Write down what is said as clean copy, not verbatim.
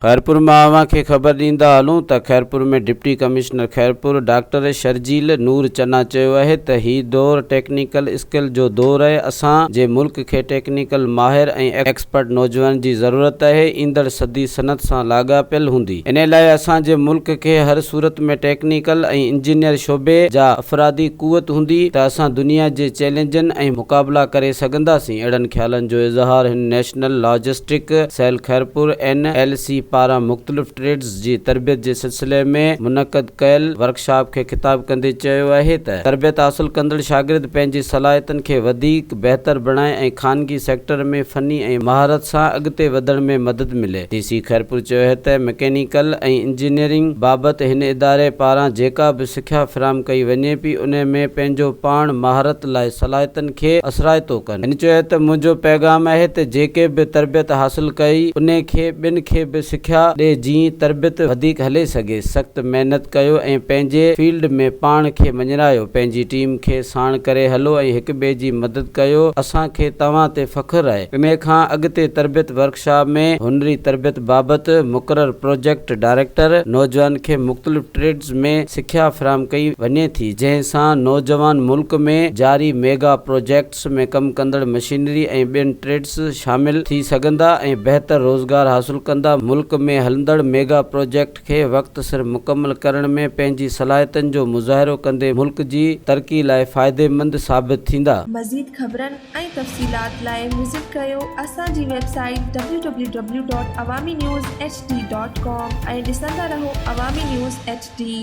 خيرپور مان اوهان کي خبر ڏيندا هلون ته Khairpur ۾ deputy commissioner Khairpur doctor Sharjeel Noor Channa چيو آهي ته هي دور ٽيڪنيڪل اسڪل جو دور آهي اسان جي ملڪ کي ٽيڪنيڪل ماهر ۽ ايڪسپرٽ نوجوانن جي ضرورت آهي ايندڙ صدي صنعت سان لاڳاپيل هوندي انهي لاء اسان جي ملڪ کي هر صورت ۾ ٽيڪنيڪل ۽ انجنيئر شعبي جا افرادي قوت هوندي ته اسان دنيا جي چئلينجن ۽ مقابلا ڪري سگهنداسين اهڙن خيالن جو اظهار هن national logistic cell Khairpur, N L C, پاران مختلف ٽريڊز جي تربيت جي سلسلي ۾ منعقد ڪيل ورڪشاپ کي خطاب ڪندي چيو آهي ته تربيت حاصل ڪندڙ شاگرد پنهنجي صلاحيتن کي وڌيڪ بهتر بڻائي ۽ خانگي سيڪٽر ۾ فني ۽ مهارت سان اڳتي وڌڻ ۾ مدد ملي. ڊي سي خيرپور چيو آهي ته مڪينيڪل ۽ انجنيئرنگ بابت هن اداري پاران جيڪا به سکيا فراهم ڪئي وڃي پئي انهي ۾ پنهنجو پاڻ مهارت لاء صلاحيتن کي اثرائتو ڪن. هن چيو ته منهنجو پيغام آهي ته جيڪي به تربيت حاصل ڪئي انهي کي ٻين کي به سکيا ڏي جيئن تربيت وڌيڪ هلي سگهي، سخت محنت ڪيو ۽ پنهنجي فيلڊ ۾ پاڻ کي مڃرايو، پنهنجي ٽيم کي ساڻ ڪري هلو ۽ هڪ ٻئي جي مدد ڪيو، اسان کي توهان تي فخر آهي. انهي کان اڳتي تربيت ورڪشاپ ۾ هنري تربيت بابت مقرر پروجيڪٽ ڊائريڪٽر نوجوانن کي مختلف ٽريڊز ۾ سکيا فراهم ڪئي وڃي ٿي جنهن سان نوجوان ملڪ ۾ جاري ميگا پروجيڪٽس ۾ ڪم ڪندڙ مشينري ۽ ٻين ٽريڊز شامل ٿي سگهندا ۽ بهتر روزگار حاصل ڪندا ملڪ ۾ هلندڙ ميگا پروجيڪٽ کي وقت سر مڪمل ڪرڻ ۾ پنهنجي صلاحيتن جو مظاهرو ڪندي ملڪ جي ترقي لاء فائديمند ثابت ٿيندا. مزيد خبرن ۽ تفصيلات لاء وزٽ ڪريو اسان جي website W W W dot Awami news H D dot com ۽ ڏسندا رهو عوامي نيوز ايڇ ڊي.